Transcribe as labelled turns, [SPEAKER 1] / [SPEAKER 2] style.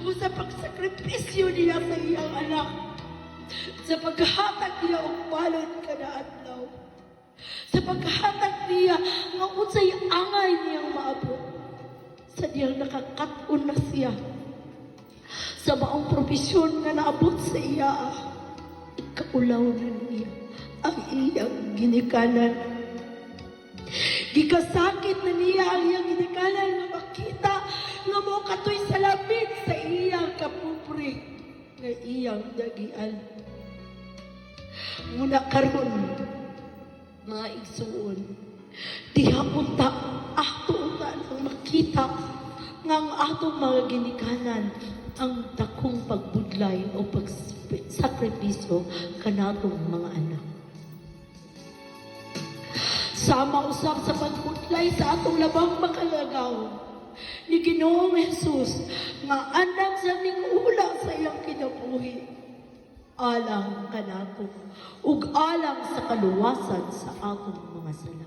[SPEAKER 1] Tungod sa pagsakripisyo niya sa iyang anak. Sa paghatag niya og balon kada adlaw. Sa paghatag niya nga unsay angay niyang maabot. Sa diyang nakakat-on na siya. Sa maong propesyon nga naabot sa iya, ikaulaw na niya ang iyang ginikanan. Gikasakit na niya ang iyang ginikanan nga makita nga mo katoy salamin sa iyang kapobre nga iyang dagian. Muna karon, mga igsuon, diha unta ato unta nang makita nga ang atong mga ginikanan ang dakong pagbudlay o pagsakripisyo kanatong mga anak. Sama usab sa pagbudlay sa atong labang makalagaw ni Ginoong Jesus nga andam sa ning-ula sa iyang kinabuhi alang kanato ug alang sa kaluwasan sa atong mga sala.